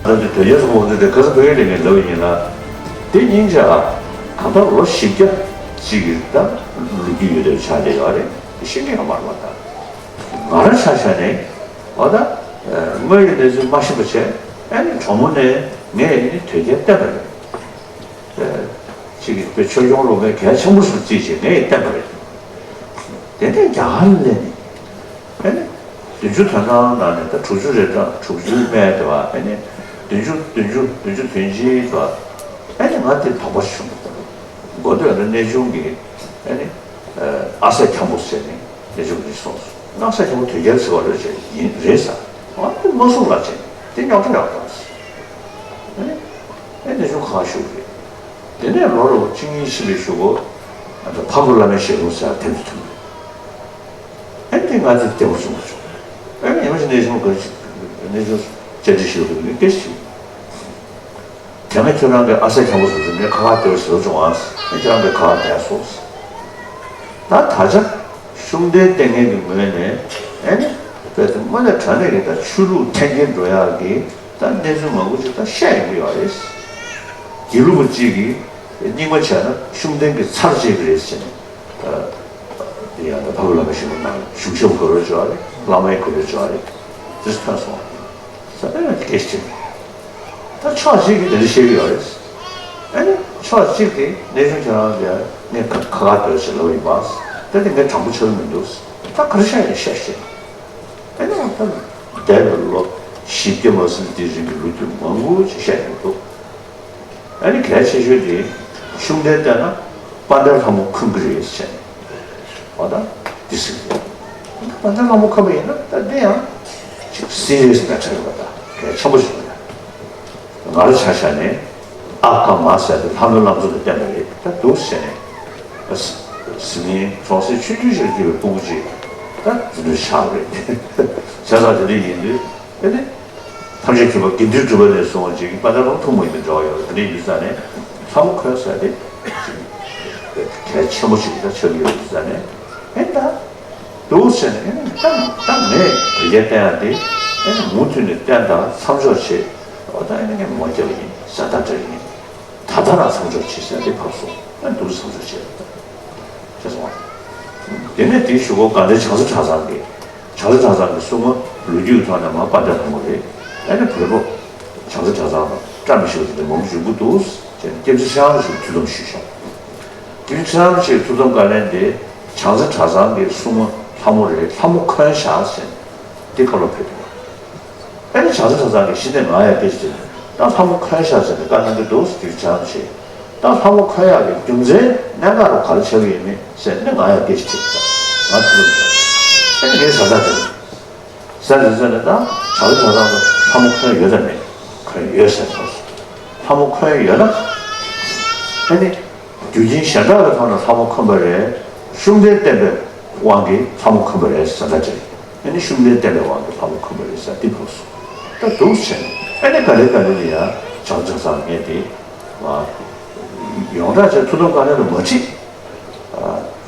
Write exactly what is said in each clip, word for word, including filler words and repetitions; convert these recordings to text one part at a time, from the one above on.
ད་དེ་དོལ་རྒྱལ་སྲོང་བཙན་སྒྲོལ་དེ་ག་ས་བོད་ཡིག་ལས་ངན་ལབ་ཡིན་ན། དེ་སྙིང་རྗེ་ཨ། གང་ལྟར་ལོ་བཞི་བརྒྱ་ཅིག་གི་ད་ལོ་རྒྱུས་ཡོད་དེ་ཆགས་བསྡད་ཡོད་རེད། དེ་ཤེས་ཀྱི་ཡོད་མ་རེད་པ། ད་ང་རང་ཆ་བཞག་ནས་འོ་ད་དངོས་ཡོད་གནས་ཚུལ་མ་ཤེས་པ་བྱས། ཨ་ནི་དྲང་མོ་ནས་ངས་ཨ་ནི་དོལ་རྒྱལ་བསྟེན་པ་རེད། ཅིག་གིས་དཔེ་ཆོས་སྐྱོང་སློབ་མའི་གལ་ཆེན་པོ་ཞིག་བརྩིས་བྱས་ངས་བསྟན་པ་རེད། དེ་ནས་རྒྱ་གར་ལ་སླེབས་ནས་ཨ་ནི་བདུན་ཅུ་དོན་གྲངས་ནང་ནས་ད་དྲུག་ཅུ་རེ་གྲངས་དྲུག་ཅུ་སྨད་དེ་བ། ཨ་ནི་བདུན་ཅུ་བདུན་ཅུ་བདུན་ཅུ་དོན་གཅིག་དེ་བ། ཨ་ནི་ང་དེ་དོགས་པ་བྱུང་། མགོ་སྟོད་ལ་གནས་ཆུང་གི་ཨ་ནི་ཨ་སད་འཁྱམ་པོ་ཟེར་ནས་གནས་ཆུང་གི་སོང་། ང་སད་འཁྱམ་པོ་དོལ་རྒྱལ་ཟེར་བ་རེད་ཟེར། ཡིན་རེད་ཟེར། ང་དེ་མ་གསུང་ལ་བྱས་དེ་རྙོག་དྲ་ཡོང་བཏང་ཟེར། ཨ་ནི་ཨ་གནས་ཆུང་ཁག་ཞུགས་རེད། དེ་ནས་ལོ་ལོ་གཅིག་གཉིས་ཕྱིན་པའི་གཞུག་གུ། ཨ་ད་འཕགས་པ་བླ་མའི་ཞལ་ལུང་ཟེར་ཡ་དེ་ཚོ་ཐོན། ཨ་ནི་ང་ཚོས་བདེ་པོ་བྱུང་བ་བྱུང་། ཨ་ནི་ཡང་ཞིག་གནས་ཆུང་ག་གནས་ཆུང་བཅར་འདྲི་ཞུ་དགོས་ནི་སྐད་ཅིག་དེ་སྔ་ཁྱོད་རང་གི་ཨ་སད་འཁྱམ་པོ་ཟེར་ཚེ་ངས་ཁ་ཁ་བརྡ་ཞུ་བྱུང་ཨ། ཨ་ཁྱོད་རང་གི་ཁ་ཁ་བརྡ་སོང་། ད་ད་ཆ་ཤུགས་ལྡན་ལྟས་ངན་གྱི་ངོས་ནས་ཨ་ནི་དཔེ་དེ་དངོས་གནས་དྲང་གནས་ཀྱི་ད་ཆོས་ལུགས་འཐེན་འཁྱེར་འགྲོ་ཡག་གི་ད་གནས་ཚུལ་མང་པོ་ཅིག་ད་བཤད་ཡོང་གི་ཡོད་རེད། དགེ་ལུགས་པ་གཅིག་གིས་རྙིང་མ་བྱས་ན་ཤུགས་ལྡན་གྱི་ཚར་བཅད་ཀྱི་རེད་ཟེར་ནས། ཡང་ན་འཕགས་པ་བླ་མའི་ཞལ་ལུང་ནང་གཞུང་ཞབས་དགོས་པའི་སྦྱོར་བ་རེད། བླ་མའི་དགོས་པའི་སྦྱོར་བ་རེད། དེ་ཚོ་ཐོན་སོང་བ་རེད། ས་པཎ་གྱི་སྐད་ཆ་དེ། ད་ཕྱོགས་གཅིག་གིས་དེ་འདྲ་བཤད་ཀྱི་ཡོད་རེད། ཨ་ནི་ཕྱོགས་གཅིག་གིས་གནས་ཆུང་ཁྱེད་རང་ལ་ངས་ཁ་ཁ་ཁ་སྡོད་ཅེས་ལབ་ཡིན་པ། ད་དེ་ངས་དྲང་པོ་ཆགས་ཀྱི་མི་འདུག་ད་ག་རེ་བཤད་ཡིན་བཤད་བཤད། ཨ་ནི་ད་འདས་པའི་ལོ་བཞི་བརྒྱ་མ་ཟིན་དེའི་རིང་གི་ལོ་རྒྱུས་མང་པོ་ཅིག་བཤད་ཡོང་འདུག་ཨ་ནི་གལ་ཆེ་ཤོས་དེ་ཤུགས་ལྡན་བལྟས་ན་དཔལ་ལྡན་ལྷ་མོ་འཁོན་གྱི་རེད་ཟེར་ནས། འོ་ད་འདི་ཟེར་གྱི་རེད། དཔལ་ལྡན་ལྷ་མོ་འཁོན་པ་ཡིན་ན་ད་འདི་ཡང་ཅིག་སི་རི་ཡས་མེ་ཊར་རེད་པ། ད་གལ་ཆེན་པོ་ཞིག་རེད། ང་རང་ཆ་བཞག་ནས་ཨ་ཀ་མ་ཟེར་དེ་ལྷ་མོའི་བླ་མཚོ་ལ་བསྟན་པ་རེད། ད་འདུག་ཟེར་ནས་ཟི་ལིང་གྲོང་གསེབ་ཆུང་ཆུང་ཞིག་ལ་སྐྱེས་པའི་སྤུ་གུ་ཅིག་ད་འཛིན་གྲྭ་ཆགས་པ་རེད། བྱས་ཙང་དེ་འདྲ་ཡིན་དུས་ཨ་ནི། ཐམས་ཅད་མཁྱེན་པ་དགེ་འདུན་གྲུབ་པ་ནས་བཟུང་བ་ཅིག་དཔལ་ལྡན་ལྷ་མོ་ཐུན་མོང་ཡིན་པའི་འབྲེལ་བ་ཡོད་རེད། དེ་འདྲ་ཡིན་དུས་ཙང་ནས་ལྷ་མོ་འཁོན་ཟེར་དེ་གལ་ཆེན་པོ་ཞིག་ད་ཆགས་ཀྱི་ཡོད་དུས་ཙང་ནས་ཨེ་ད་འདུག་ཟེར་ནས་ཨེ་ད་ད་ངས་དོལ་རྒྱལ་བསྟེན་ཡག་དེ་ཨེ་མུ་མཐུད་ནས་བསྟེན་དང་མཚམས་འཇོག་བྱེད། འོ་ད་ཨེ་ངས་མོ་རྒྱབ་ཡིན་ཟེར་ད་འདྲ་ཡིན། ད་ལྟ་རང་མཚམས་འཇོག་བྱེད་ཟེར་དེ་ཕབ་སོང་། ཨ་འདུག་མཚམས་འཇོག་བྱེད་ད། ཤེས་སོང་ང་། དེ་ནས་དེའི་གཞུག་གུ་དགའ་ལྡན་བྱང་རྩེ་གྲྭ་ཚང་གི། བྱང་རྩེ་གྲྭ་ཚང་གི་སྲུང་མ་ལོ་རྒྱུས་ཀྱི་ཐོག་ནས་མ་དཔལ་ལྡན་ལྷ་མོ་རེད། ཨ་ནི་བོད་པ་བྱང་རྩེ་གྲྭ་ཚང་ལ་བཀྲ་མི་ཤིས་པ་དེ་འདྲ་མང་པོ་ཡོང་གི་འདུག་ཅེས་སྐྱབས་རྗེ་ཁྲི་བྱང་ཞིག་ཐུགས་དམ་ཞུས་ཤག་སྐྱབས་རྗེ་ཁྲི་བྱང་ཞིག་ཐུགས་དམ་བཀའ་ལན་དེ་བྱང་རྩེ་གྲྭ་ཚང་གི་སྲུང་མ་ལྷ་མོ་རེད། ལྷ་མོ་འཁོན་ཤག་ཟེར་ནས་དེ་བཀའ་སློབ་ཕེབས་འདུག་ཨ་ནི་བྱང་རྩེ་གྲྭ་ཚང་གི་ཤེས་ལྡན་ང་ཡང་སྐད་ཆ་དྲིས་ནས་ད་ལྷ་མོ་འཁོན་ཤག་ཟེར་ནས་བཀའ་གནང་གི་འདུག་ཟེར་དུས་བྱང་ཆེ། ད་ལྷ་མོ་འཁོན་ཡག་གི་རྒྱུ་མཚན་གནད་འགག་རུ་ག་རེ་ཆགས་ཀྱི་ཡོད་མེད་ཟེར་ནས་ང་ཡང་སྐད་ཆ་དྲིས་པ། ང་ཐུགས་ལ་བྱུང་། ཨ་ནི་ངས་ཟ་ཟ་དྲིས། ཟ་ཟ་ཟ་ནས་ད་བྱང་རྩེ་གྲྭ་ཚང་གི་ལྷ་མོ་འཁོན་ཡོད་དམ་མེད། འཁོན་ཡོད་ཟེར་སོང་། ལྷ་མོ་འཁོན་ཡོད་ན་ཨ་ནི། རྒྱུ་རྐྱེན་གཞན་དག་གི་ཐོག་ནས་ལྷ་མོ་འཁོན་པ་རེད། ཤུགས་ལྡན་བསྟེན་པའི་དབང་གིས་ལྷ་མོ་འཁོན་པ་རེད་ཟེར་ད་དེ་རེད། ཨ་ནི་ཤུགས་ལྡན་བསྟེན་པའི་དབང་གིས་ལྷ་མོ་འཁོན་པ་རེད་ཟེར་འདི་ཕབ་སོང་། ད་འདུག་བྱས་ནས་ཨ་ནི་ག་ལེ་ག་ལེ་ལ་ཡང་བྱང་རྩེ་གྲྭ་ཚང་ངས་དེ་མ་ཡོངས་གྲགས་བྱས་ཐུགས་དམ་བཀའ་ལན་ལ་མ་ཁྲིད།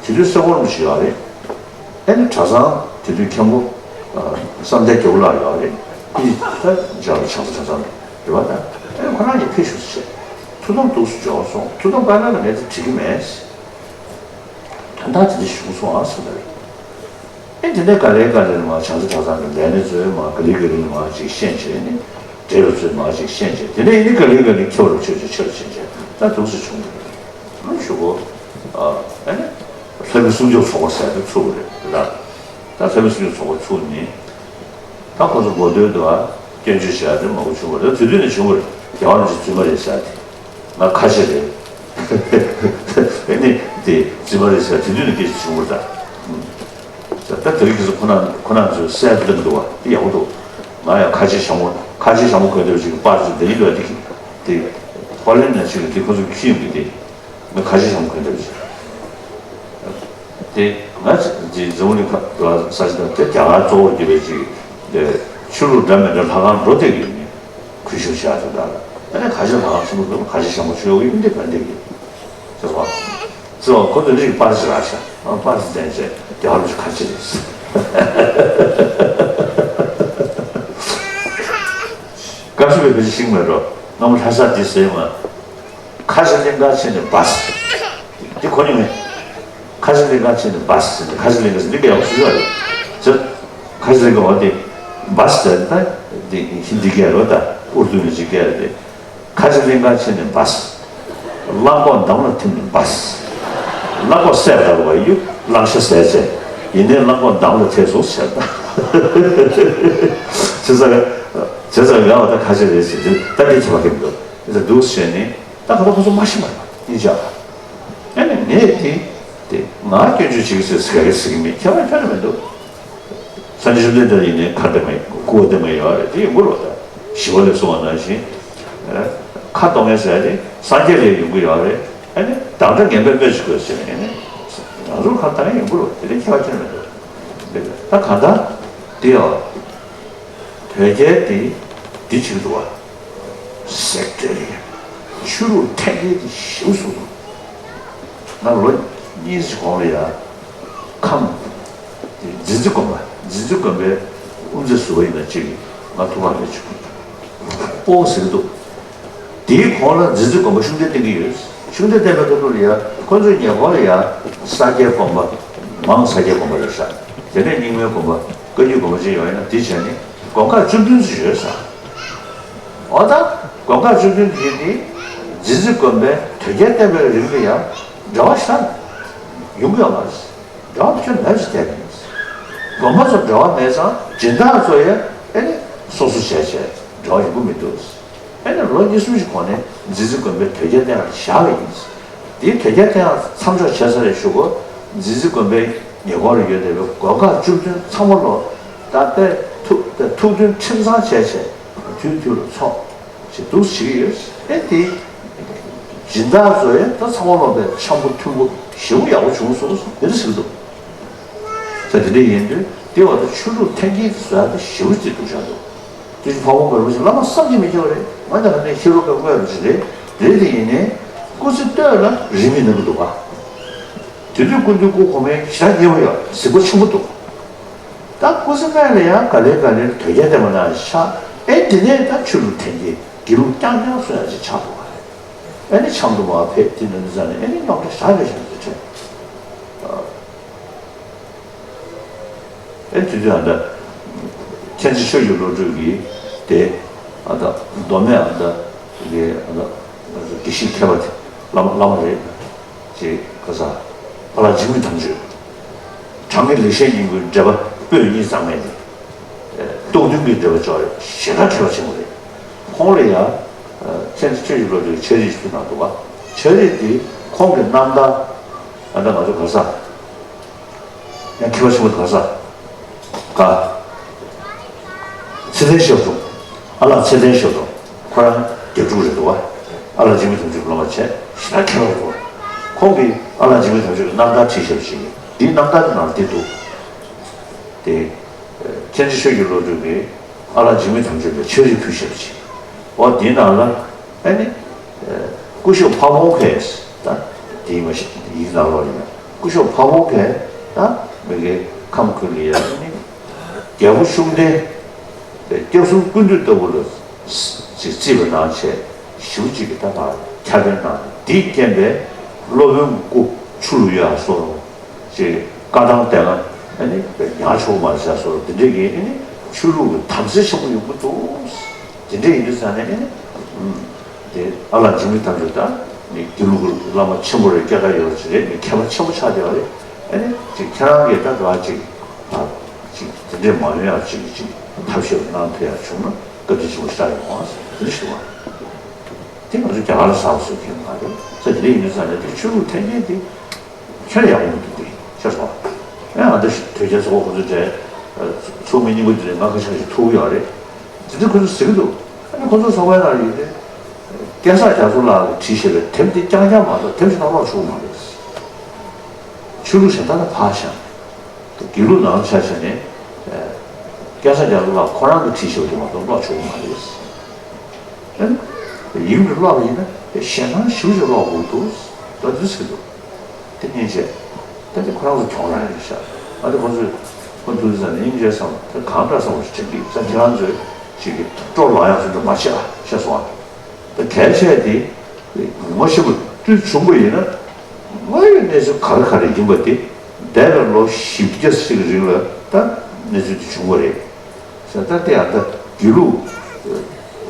དེ་དུས་སེ་གོར་མོ་ཞིག་ཡོད་རེད། ཨ་ནི་གྲྭ་ཚང་དེ་དུས་མཁན་པོ་བསམ་གཏན་རྒྱལ་པོ་ལགས་ཡོད་རེད། ཨ་ནི་ད་འཇར་པན་བྱང་རྩེ་གྲྭ་ཚང་རེད་བ། ད་ཨ་ནི་ཁོ་རང་གིས་ཕེབས་ཤོག་ཟེར། ཐུགས་དམ་འདུག་སེ་འཇོག་སོང་། ཐུགས་དམ་བཀའ་ལན་ལ་ངས་དེ་བྲིས་ཀྱི་མེད། དོན་དག་དེ་འདྲ་བྱུང་སོང་ཨ་ཟེར་ད་རེད། ཨེ་དེ་ནས་ག་ལེ་ག་ལེ་ལ་མར་བྱང་རྩེ་གྲྭ་ཚང་གི་ལས་སྣེ་ཚོས་མར་ག་ལེ་ག་ལེ་ལ་མར་ཅིག་ཤེས་བྱས་ནས་བགྲེས་པ་ཚོས་མར་ཅིག་ཤེས་བྱས། དེ་ནས་ཨེ་ནི་ག་ལེ་ག་ལེ་ཁྱོད་རང་ཆོས་ཆོས་ཆོས་ཆོས་ཆོས་ད་འདུག་སེ་བྱུང་གི་རེད། ཨ་ཞུ་གོ་ཨ་ཨེ་ནི་ལྷ་མི་སྲུང་སྐྱོབ་ཚོགས་པ་ཟེར་དེ་ཚུགས་པ་རེད་ད། ད་ལྷ་མི་སྲུང་སྐྱོབ་ཚོགས་པ་ཚུགས་ནས་ད་ཁོ་ཚོ་མགོ་སྟོད་དུ་ཨ་སྐྱོན་བརྗོད་བྱས་ཏེ་མང་པོ་བྱུང་བ་རེད། དེ་དུས་ནས་བྱུང་བ་རེད། རྒྱལ་བ་རིན་པོ་ཆེ་རྫུན་མ་རེད་ཟེར་ཏེ། ང་ཁ་ཆེ་རེད། ཨེ་ནི་དེ་རྫུན་མ་རེད་ཟེར་དེ་དུས་ནས་སྐད་ཆ་བྱུང་བ་རེད་ད། ད་དེ་རིང་ཁྱེད་ཚོ་ཁོ་ན་ཁོ་ན་ཚོས་གསལ་པོ་བཏང་འདུག་བ་དེ་ཡག་པོ་འདུག་ང་ཡང་ཁ་ཆེ་ཞྭ་མོ་ཁ་ཆེ་ཞྭ་མོ་གོན་བསྡད་པ་ཅིག་པར་ཅིག་འདི་ཡིན་འདུག་བ། དེ་དེ་ཧོ་ལན་ནས་ཅིག་དེ་ཁོ་ཚོ་ཁྱི་ཡོང་གི་དེ། ང་ཁ་ཆེ་ཞྭ་མོ་གོན་བསྡད་པ་ཅིག་དེ་ང་ཅིག་འཛམ་བུ་གླིང་ཁ་ས་ཆ་དང་དེ་རྒྱ་གར་གཙོ་བོར་གྱུར་པའི་ཅིག་དེ་ཆོས་ལུགས་འདྲ་མི་འདྲ་ལྷ་ཁང་འགྲོ་བསྡད་ཀྱི་ཡོད་མེད། གུས་ཞབས་བྱ་དེ་འདྲ་ལ། ཨ་ནི་ཁ་ཆེ་ལྷ་ཁང་ཆེན་པོ་འདུག་ཁ་ཆེ་ཞྭ་མོ་མཆོད་ཡོད་ཀྱི་འདི་བན་དེ་གི་ཟེར་བ། ཟེར་བ་ཁོ་ཚོ་འདི་གི་པར་ཅིག་རག་ཤག་ཨ་པར་ཅིག་བསྟན་བྱས་རྒྱ་གར་ལ་ཁ་ཆེ་རེད། སྐབས་སུ་བབས་པའི་ཤིང་མེད་འགྲོ། སྔ་མོ་ལྷ་ས་འདི་ཟེར་མ། ཁ་ཆེ་གླིང་ག་ཕྱིན་ནས་བས། འདི་གོ་མྱོང་ངས། ཁ་ཆེ་གླིང་ག་ཕྱིན་ནས་བས་ཟེར་ནས། ཁ་ཆེ་གླིང་ག་ཟེར་འདི་ག་ཡག་པོ་ཞུ་ཡ་རེད། ཟེར། ཁ་ཆེ་གླིང་ག་བ་འདི་བས་ཟེར་ད། འདི་ཧིན་དི་སྐད་རེད་ད། ཨུར་དུ་ནས་ཅིག་སྐད་རེད་དེ། ཁ་ཆེ་གླིང་ག་ཕྱིན་ནས་བས། གླང་གོག་འདམ་ལ་ཐིམ་ནས་བས། གླང་གོག་བསད་པ་ལྟ་བུ་ཡུག་གླང་ཤ་བཟས་ཚེ། ཡིན་ནའི་གླང་གོག་འདམ་ལ་ཐིམ་སོང་ཟེར་ད། བྱས་ཙང་། བྱས་ཙང་ཡག་པ་ད་ཁ་ཆེ་རེད་ཟེར་དུས་ད་འདི་ཁྱད་པར་གང་འདུག་ཟེར་འདུག་ཟེར་ནས། ད་ག་ད་ཁོ་ཚོ་མ་ཤེས་པ་རེད་པ། ཡིན་ཅག་ཨ་ནི་ངས་དེ། དེ་ང་སྐྱོན་བརྗོད་བྱེད་ཀྱི་ཟེར་ཟེར་ག་གི་ཟེར་གྱི་མེད། ཁྱད་པར་ཁྱོན་ནས་མི་འདུག་སངས་རྒྱས་བཅོམ་ལྡན་འདས་ཡིན་ནའི་ཁ་འདེབས་མ་ཡིན། སྐུ་འདེབས་མ་ཡོད་རེད། དེ་ཡོང་གི་རེད་པ། ད་ཞི་བ་ལྷས་གསུངས་པ་ནང་བཞིན། ཁ་གཏོང་མཁན་ཟེར་ཡ་དེ་སངས་རྒྱས་ལ་ཡོང་གི་ཡོད་རེད། ཨ་ནི་བདག་འདྲ་ངན་པས་སྨོས་ཅི་དགོས་ཟེར་ནས། ཨ་ནི་རང་ཚོར་ཁ་གཏོང་མཁན་ཡོང་གི་རེད་པ། དེ་ལས་ཁྱད་པར་ཁྱོན་ནས་མི་འདུག་ད་གང་ལྟར་དེ་ཡང་། བོད་རྒྱལ་དེ་འདི་བྱེད་ཀྱི་འདུག་པ། སེག་ཏྲེ་ལི་ཡ། ཆོས་ལུགས་འཐེན་འཁྱེར་དེ་ཞེ་པོ་བཟོ་འདུག་ང་ལོ་གཉིས་ཀྱི་གོང་ལ་ཡ། ཁམས། དེ་རྫི་རྩི་དགོན་པ། རྫི་རྩི་དགོན་པའི་དབུ་མཛད་ཟུར་པ་ཡིན་ན་གཅིག་གིས་ང་ཐུག་པ་མེད་བྱུང་། སྤོ་བོ་ཟེར་གྱི་འདུག་དེའི་གོང་ལ་རྫི་རྩི་དགོན་པ་ཤུགས་ལྡན་བསྟེན་གྱི་ཡོད། ཤུགས་ལྡན་བསྟེན་པའི་སྐབས་དུས་ལ་ཡ། ཁོ་ཚོའི་ཉེ་འཁོར་ལ་ཡ། ས་སྐྱའི་དགོན་པ། མང་ས་སྐྱའི་དགོན་པ་རེད་ཤག་དེ་ནས་རྙིང་མའི་དགོན་པ། བཀའ་བརྒྱུད་དགོན་པ་ཅིག་ཡོད་ཡིན་ན། དེ་བྱས་ནས་དགོན་ཁག་བཅུ་བདུན་ཙམ་ཡོད་ས། འོ་ད། དགོན་ཁག་བཅུ་བདུན་དེ་ནི་རྫི་རྩི་དགོན་པའི་དོལ་རྒྱལ་བསྟེན་པའི་རིང་ལ་ཡང་འབྲེལ་བ་ཞེ་དྲག་ཡོང་གི་ཡོད་མ་རེད། འབྲེལ་བ་ཁྱོན་ནས་མེད་ཅེས་བསྟན་ཡིན། དགོན་པ་ཚོ་འབྲེལ་བ་མེད་ཙང་སྦྱིན་བདག་ཚོ་ཡང་ཨེ་ནི་སོ་སོ་བྱས་བྱས་འབྲེལ་བ་ཡོང་གི་མི་འདུག་ཨེ་ནི་ལོ་གཉིས་གསུམ་ཞིག་གོང་ནས་རྫི་རྩི་དགོན་པའི་དོལ་རྒྱལ་བསྟེན་པ་བཞག་པ་ཡིན། དེའི་དོལ་རྒྱལ་བསྟེན་པ་མཚམས་འཇོག་བྱས་ཚར་བའི་གཞུག་གུ། རྫི་རྩི་དགོན་པའི་ཉེ་འཁོར་ལ་ཡོད་བསྡད་པའི་དགོན་ཁག་བཅུ་བདུན་ཚང་མ་ལོ། ད་ལྟའི་ཐུགས་ཐུགས་མཐུན་ཁྲིམས་གཙང་བྱས་བྱས་དུས་དུས་ལ་ཚོགས་ཞེས་འདུག་བྱེད་ཀྱི་ཡོད། ཨེ་དེ། སྦྱིན་བདག་ཚོ་ཡང་ད་ཚང་མ་ལོ་པའི་འཆམ་པོ་མཐུན་པོ་ཞེ་པོ་ཡག་པོ་བྱུང་སོང་ཟེར་དེ་འདྲ་ཟེར་གྱི་འདུག་ད་དེ་འདྲ་ཡིན་དུས་དེ་བར་དུ་ཆོས་ལུགས་འཐེན་འཁྱེར་དེ་བཟོ་ཡག་དེ་ཞེ་པོ་ཅིག་སྡུག་ཅག་འདུག་དེ་བཞིན་འཕགས་པ་མགོན་རིན་པོ་ཆེ་བླ་མ་བསམ་གྱིས་མི་ཁྱབ་པ་རེད། ང་ད་ལྟ་ནས་ཤེས་རབ་ཀྱི་དངོས་རུ་ཞིག་རེད། རེད་དེ་ཡིན་ནའི་སྐུ་ཚེ་སྟོད་ལ་རིས་མེད་གནང་གི་འདུག་ག་དེ་དུས་སྐུ་མདུན་སྐུ་གོང་མའི་ཞེ་དྲག་མཉེས་པོ་ཡོད། གཟིགས་པོ་ཆེན་པོ་འདུག་ད་སྐུ་ཚེ་སྨད་ལ་ཡང་ག་ལེ་ག་ལེར་དོལ་རྒྱལ་བསྟེན་པ་ནང་བཞིན་ཆགས། ཨེ་དེ་ནས་ད་ཆོས་ལུགས་འཐེན་འཁྱེར་དགེ་ལུགས་རྐྱང་རྐྱང་བཟོ་ཡག་ཅིག་ཆགས་འདུག་ག་ཨེ་ནི་འཆམ་དུ་མར་ཕེབས། དེ་འདྲ་འདི་ཙམ་ནས་ཨེ་ནི་རྙོག་དྲ་ཞེ་དྲག་ཞེ་དྲག་འཕྲད། ཨེ་དེ་དུས་ཨ་ད་མཁྱེན་བརྩེ་ཆོས་ཀྱི་བློ་གྲོས་ཀྱིས་དེ་ཨ་ད་མདོ་སྨད་ཨ་ད་དེ་ཨ་ད་དགེ་བཤེས་མཁས་པ་དེ་བླ་མ་བླ་མ་རེད། ཅེས་ཁ་ས་ཨ་ལགས་འཇིགས་མེད་དམ་ཆོས། དྲང་ངེས་ལེགས་བཤད་སྙིང་པོའི་འགྲེལ་པ་པོད་གཉིས་གཙང་མའི་ནི། རྟོགས་ལྡན་གྱི་འགྲེལ་པ་ཅོག་རེ་ཞེ་དྲག་མཁས་པ་ཆེན་པོ་རེད། ཁོང་ལ་ཡང་མཁྱེན་བརྩེ་ཆོས་ཀྱི་བློ་གྲོས་ཕྱག་བྲིས་ཞིག་གནང་འདུག་ག་ཕྱག་བྲིས་དེ་ཁོང་གི་རྣམ་ཐར། ཨ་ད་ང་ཚོ་ག་ས། ཡང་མཁས་པ་ཆེན་པོ་ག་ས། ག་ཚེ་བརྟན་ཞབས་དྲུང་། ཨ་ལགས་ཚེ་བརྟན་ཞབས་དྲུང་། ཁོ་རང་རྒྱ་ཕྲུག་རེད་འདུག་ག་ཨ་ལགས་འཇིགས་མེད་དམ་ཆོས་ཀྱི་སློབ་མ་བྱས། ཞེ་དྲག་མཁས་པ་རེད་འདུག་ཁོང་གིས་ཨ་ལགས་འཇིགས་མེད་དམ་ཆོས་ཀྱི་རྣམ་ཐར་བྲིས་བཞག་པ་ཞིག་འདིའི་རྣམ་ཐར་གྱི་ནང་འདི་འདུག་དེ། མཁྱེན་བརྩེ་ཆོས་ཀྱི་བློ་གྲོས་ཀྱིས་ཨ་ལགས་འཇིགས་མེད་དམ་ཆོས་ལ་ཕྱག་བྲིས་ཕུལ་བཞག་པ་ཅིག་འོ་དེའི་ནང་ལ་ཨ་ནི། སྐུ་ཞབས་ཕ་བོང་ཁས་ད། དེའི་མ་ཤེས་ཡིག་ནང་ལོགས་ཡིན་ན། སྐུ་ཞབས་ཕ་བོང་ཁས་ད་མི་དགེ་ཁམས་ཁུལ་ལ་ཡ་ཨ་ནི། རྒྱལ་པོ་ཤུགས་ལྡན། སྐྱབས་གསུམ་ཀུན་འདུས་ལྟ་བུ་ལ་ཅིག་བརྩིས་པ་ནང་བྱས་ཞེ་པོ་ཅིག་གི་ད་ཕར་ཁྱབ་སྤེལ་གནང་། དེའི་རྐྱེན་པས་སློབ་དཔོན་གྱི་སྐུ་ཆུ་ལུ་ཡ་སོགས། ཅེས་བཀའ་ཐང་དེ་སྔ་ཨ་ནི་ཉར་ཆོག་མ་རེད་ཟེར་སོགས་འདི་འདྲའི་གི་ཨ་ནི་ཆོས་ལུགས་ཀྱི་དམ་སེལ་ཆེན་པོ་ཡོང་གི་འདུག་དེ་འདྲ་ཡིན་དུས་ཙང་ནས་ཨ་ནི་དེ་ཨ་ལགས་འཇིགས་མེད་དམ་ཆོས་ད་ནི་དགེ་ལུགས་ཀྱི་བླ་མ་ཆེན་པོ་རེད། སྐྱེས་སྐར་ཡོད་པ་ཅིག་རེད། ནི་མཁས་པ་ཆེན་པོ་ཆགས་བསྡད་པ་རེད། ཨ་ནི་ཅིག་ཁྱེད་རང་གིས་ད་ག་ཅིག་ཨ་ཅིག་དེ་འདྲས་མ་ཡོང་ཡག་ཅིག་ཅིག་ཐབས་ཤེས་གནང་ཐུབ་ཡག་བྱུང་ན་བཀའ་དྲིན་ཆེན་པོ་ཞེ་དྲག་ཡོང་བ་དེ་འདྲ་ཞུ་བ། དེ་ང་ཚོ་རྒྱ་གར་ལ་གསར་པ་བཟོ་མཁན་མ་རེད། ས་དེ་འདྲ་ཡིན་དུས་ཙང་ནས་དེ་ཆོས་ལུགས་འཐེན་འཁྱེར་དེ། ཁྱོན་ཡག་པོ་མི་འདུག་དེ་ཤེས་སོང་། ཨེ་ང་འདི་དོལ་རྒྱལ་ཚོགས་པ་ཁོ་ཚོའི་གྲས་ཚོགས་མི་རྙིང་པ་འདི་ནས་ང་ཁ་ཤས་ཤིག་ཐུག་གི་ཡོད་རེད། དེ་འདྲ་ཁོ་ཚོས་ཟེར་གྱི་འདུག་ཨ་ནི་ཁོ་ཚོ་ཚོགས་པའི་ནང་ཡོད་དེ། སྐལ་བཟང་རྒྱ་མཚོ་ལགས་ཀྱིས་བྲིས་བཞག་པའི་དེབ་འདི་རྐྱང་རྐྱང་མ་གཏོགས་དེབ་ཞིག་ནང་ཀློག་ཆོག་གི་མ་རེད། ཆོས་ལུགས་གཞན་དག་ལ་ཕར་བཞག་དགེ་ལུགས་ནང་ཆ་བཞག་ནས། སྐལ་བཟང་རྒྱ་མཚོ་ལགས་ཁོ་རང་གིས་བྲིས་བཞག་པ་དེ་མ་གཏོགས་ཀློག་ཆོག་གི་མ་རེད། ཨ་ནི། ཡིག་འདི་ཀློག་པ་ཡིན་ན་ཞེད་སྣང་ཞེ་པོ་ཅིག་ཀློག་དགོས་འདུག་ད་འདི་ཟེར་འདུག་དེ་སྙིང་རྗེ། ད་དེ་ཁོ་རང་ཚོ་གྱོང་རང་ཡིན་ཤག་ཨ་དེ་ཁོ་ཚོས་ཁོ་འདུག་ཙང་ནས་སྙིང་རྗེ་བསམ་ད་གང་འདྲ་བསམ་པ་ཞིག་དྲན་གི་ཙང་ཁྱེད་རང་ཚོས་ ཅིག་གི་སྤྲོ་ལངས་ཡག་ཚོ་འདྲ་མ་བྱེད་ཨ་ཤེས་སོང་ཨ། ད་གལ་ཆེ་དེ་ངོ་ཤེས་པ་ཏུ་བྱུང་པ་ཡིན་ན་དངོས་ཡོད་གནས་ཚུལ་ག་རེ་ག་རེ་ཡིན་པ་དེ་འདས་པའི་ལོ་བཞི་བརྒྱ་ཞིག་གི་རིང་ལ་ད་གནས་ཚུལ་དེ་བྱུང་བ་རེད། ཟེར་ད་ལྟ་ཡང་ད་དགེ་ལུགས་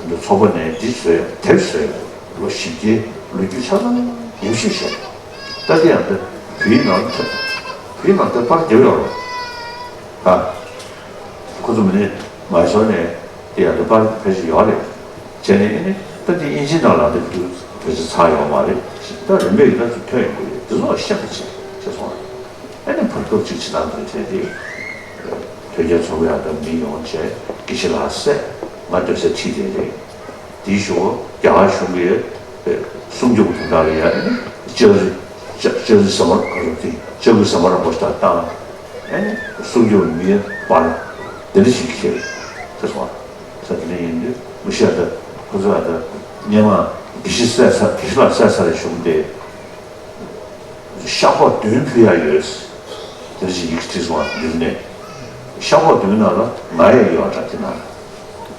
འདི་ཚོགས་པ་ནས་འདི་བཟོས་དེབ་བཟོས་ལོ་བཞི་བརྒྱའི་ལོ་རྒྱུས་ཆ་ཚང་ཉམས་ཞིབ་བྱས། ད་ལྟ་ཡང་ད་བོད་ཡིག་ནང་ད་བོད་ཡིག་ནང་ད་པར་རྒྱབ་ཡོང་རོགས་ཨ། ཁོ་ཚོ་མི་ནི་མ་ཤོར་ནས་དེ་ཡང་ད་པར་ཕལ་ཆེར་ཡོད་རེད། བྱས་ནས་ཨེ་ནི་ད་དེ་དབྱིན་ཇིའི་ནང་ལ་ད་དུ་ཕལ་ཆེར་ཚར་ཡོད་མ་རེད། ད་རིམ་པས་ཡིན་ན་ཚུར་ཐོན་ཡོང་གི་རེད། དེ་ཚོ་ཤེས་པ་བྱས་བྱས་སོང་རེད། ཨེ་ནི་བར་སྐབས་ཅིག་ཕྱི་ནང་དུ་བྱས་ཏེ། དོལ་རྒྱལ་ཚོགས་པའི་ཨ་ད་མི་ཡོང་བྱས་དགེ་བཤེས་ལགས་སེ་ང་སྡོད་ས་ཁྲིད་དེ་རེད། དེའི་ཞོར་རྒྱ་གར་གཞུང་གིས་སྲུང་སྐྱོབ་དོན་དག་ལ་ཡ་ཨེ་ནི་ལྕགས་རི་ལྕགས་ལྕགས་རི་ཟམ་པ་ག་རེ་དེ་ལྕགས་རི་ཟམ་པ་རིན་པོ་ཆེ་དང་བཏང་། ཨེ་ནི་སྲུང་སྐྱོབ་མི་སྤར་དེ་འདྲ་ཞིག་ཁྱེར་དེ་སོང་ས་དེ་འདྲ་ཡིན་དུས་མི་ཤེས་ཨ་ད་ཁོ་ཚོ་ཨ་ད་སྔོན་མ་དགེ་བཤེས་སེ་ས་དགེ་བཤེས་ལགས་སེ་ས་རེ་བྱུང་སྟེ། ཤག་སྒོ་བདུན་ཕུལ་ཡ་ཡོད། དེ་བཞིན་ཡིག་བྲིས་སོང་བ་འདིར་ནས། ཤག་སྒོ་བདུན་ནང་ལ་ང་ཡང་ཡོད་འདྲ་དེ་ནང་ལ།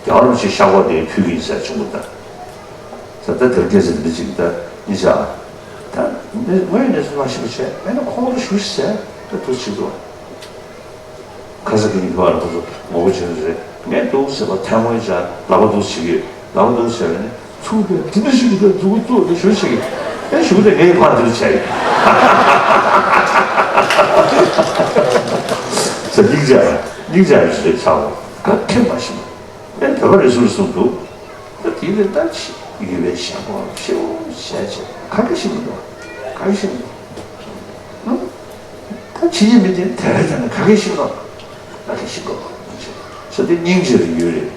རྒྱལ་བ་རིན་པོ་ཆེ་ཤག་སྒོ་དེ་ཕུལ་གི་ཡིན་ཟེར་བྱུང་གི་ད། ད་ལྟ་དེར་སྐད་ཆ་འདི་འདྲ་ཅིག་ད་གཉིས་ཆ། ད་ངས་ངས་གནས་ཚུལ་མ་ཤེས་པ་བྱས་ཨེ་ན་ཁོང་ལ་ཞུ་ཟེར་ད་དུ་ཆིག་འདུག་ཁ་ས་གི་ཉི་ཁ་བ་ལ་ཁོ་ཚོ་ངོ་རྒོལ་བྱེད་ཀྱི་རེད། ངས་འདུག་ཟེར་བ་ཐལ་མོ་བྱས་ལག་པ་འདུག་བྱེད་ཀྱི་ལག་པ་འདུག་བྱས་པ་ནི་ཚུགས་པའི་དེ་འདྲ་ཞིག་གི་འདུག་ཚུགས་ཚུགས་དེ་ཞུ་བྱེད་ཀྱི་ཨེ་ཞུ་དེ་ངས་ཕར་འདིར་བྱས་ཡིན། ཟེར་སྙིང་རྗེ་ཡ་སྙིང་རྗེ་ཡ་ཞིག་རེད་ཆགས་འོང་ག་ཁེ་མ་ཤེས་ན་ཨེ་བོད་པ་རེད་ཟུར་གསུངས་འདུག་ད་དེ་ལས་ལྟ་ཅི་ཡོད་པའི་ཞེན་ཁོག་ཕྱི་འོང་བྱས་བྱས་ག་གེ་ཤེས་མི་འདུག་ག་གེ་ཤེས་མི་འདུག་ཨང་། ད་ཕྱི་ཡི་མི་དེ་དེ་རེད་ན་ག་གེ་ཤེས་འདུག་ག་གེ་ཤེས་འདུག་ཚེ་འདི་སྙིང་རྗེ་རུ་ཡོད་རེད།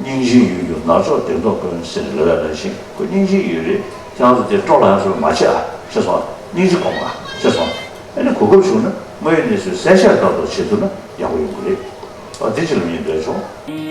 སྙིང་རྗེ་ཡོད་རྒྱུ་ནག་ཕྱོགས་བདེན་མདོག་དཀོན་ཟེར་ལབ་ཡ་ནང་བཞིན་ཁོ་སྙིང་རྗེ་ཡོད་རེད། ཁྱེད་རང་ཚོ་དེ་སྤྲོ་ལ་ཡང་ཚོར་མ་བྱེད་ཨ་ཤེས་སོང་། སྙིང་རྗེ་སྒོམ་ཨ་ཤེས་སོང་། ཨ་ནི་གོ་སྐབས་བྱུང་ན་དངོས་ཡོད་གནས་ཚུལ་གསལ་བཤད་ཏག་ཏག་བྱེད་ཐུབ་ན་ཡག་པོ་ཡོང་གི་རེད། ཨ་དེ་ཅི་ལ་མིན་འདོད་བྱུང་།